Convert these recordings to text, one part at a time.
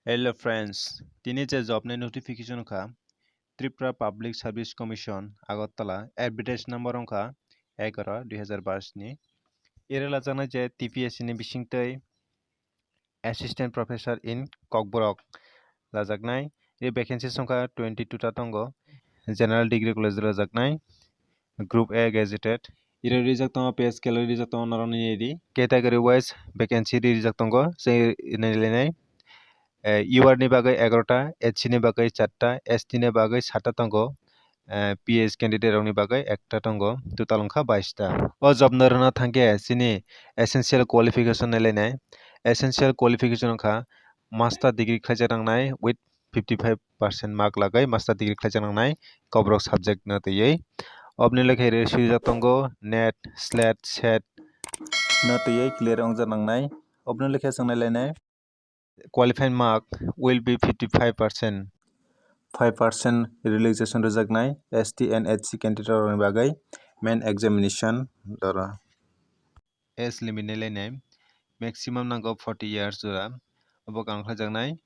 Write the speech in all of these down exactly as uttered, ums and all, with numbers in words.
Hello friends, tini je job ni notification wngkha Tripura Public Service Commission Agartala, advertise number wngkha egaro dui hazar bais ni. Ere lajaknai je T P S C ni bisingtwi Assistant Professor in Kokborok lajaknai. E vacancies wngkha twenty two ta tongo. General Degree College lajaknai. Group A gazetted. Iro rijak tongo, pay scale rijak tongo norokni ri. Category wise vacancy rijak tongo, se nailainai. Eh, U R ni bagwi egarota, H C ni bagwi charta, S T ni bagwi satta tongo. Eh, P S candidate rokni bagwi ekta tongo, total wngkha bais ta. O job no rwna thangkhe chini essential qualification nailainai. Essential qualification wngkha master degree khlaijak nangnai with fifty five percent mark lagwi master degree khlaijak nangnai Kokborok subject no twiwi. Oboni lekha iri swijak tongo NET, SLET, SET no twiwi clear wngjak nangnai. Oboni lekha chwng nailainai qualifying mark will be fifty five percent. Five percent relaxation rwjaknai S T and H C candidate rokni bagwi main examination doro. Age limit nailainai maximum nango forty years jora. Obo kaham khlaijaknai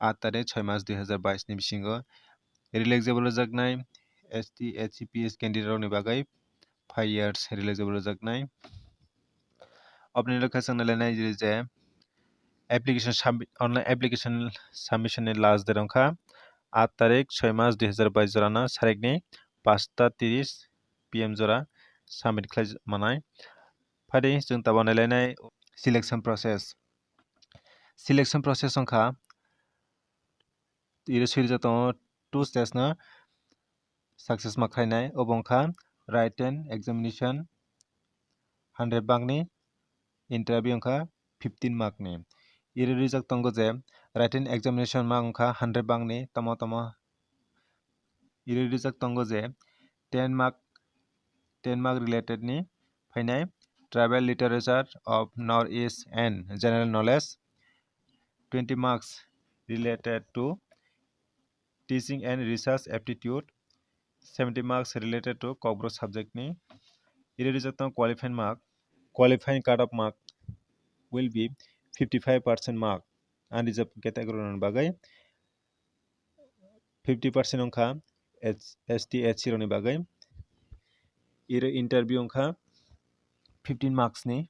aat tarik soi mas dui hazar bais ni bisingo. Relaxable rwjaknai S T, H C, P S candidate rokni bagwi five years relaxable rwjaknai. Oboni lokha chwng nailainai je application submi-, online application submission ni last date wngkha aat tarik soi mas dui hazar bais jorano sarikni pasta tiris P M jora submit khlai manai. Phaidi chwng tabuk nailainai selection process. Selection process wngkha iro swijak tongo two stage no success ma khlainai, obo wngkha written examination hundred mark ni, interview wngkha fifteen mark ni. Iro rijak tongo je written examination mark wngkha hundred mark ni, tamo tamo iri rijak tongo je ten mark, ten mark related ni phainai tribal literature of North East and general knowledge, twenty marks related to teaching and research aptitude, seventy marks related to Kokborok subject ni. Iri rijak tongo qualifying mark, qualifying cut off mark will be fifty five percent mark unreserved category rokni bagwi. Fifty percent wngkha S T, H C rokni bagwi. Iro interview wngkha fifteen marks ni.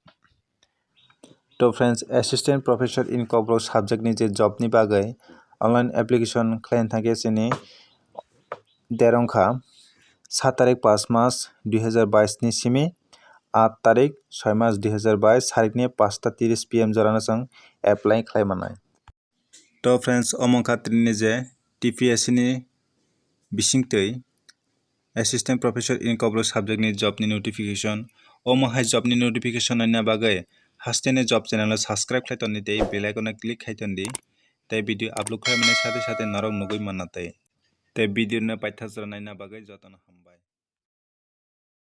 To friends, Assistant Professor in Kokborok subject ni je job ni bagwi online application khlaina thangkhe chini date wngkha sat tarik pas mas dui hazar bais ni simi aat tarik soi mas dui hazar bais sarikni pasta tiris P M jorano chwng apply khlai manai. To friends, omo wngkha tini je T P S C ni bisingtwi Assistant Professor in Kokborok subject ni job ni notification. Omo hai job ni notification naina bagwi haste ni job channel no subscribe khlai toni tei bell icon no click khai tondi. Tei video upload khlai mani sate sate norok nugwi manna tei. Tei video no paitha jora naina bagwi jotono hambai.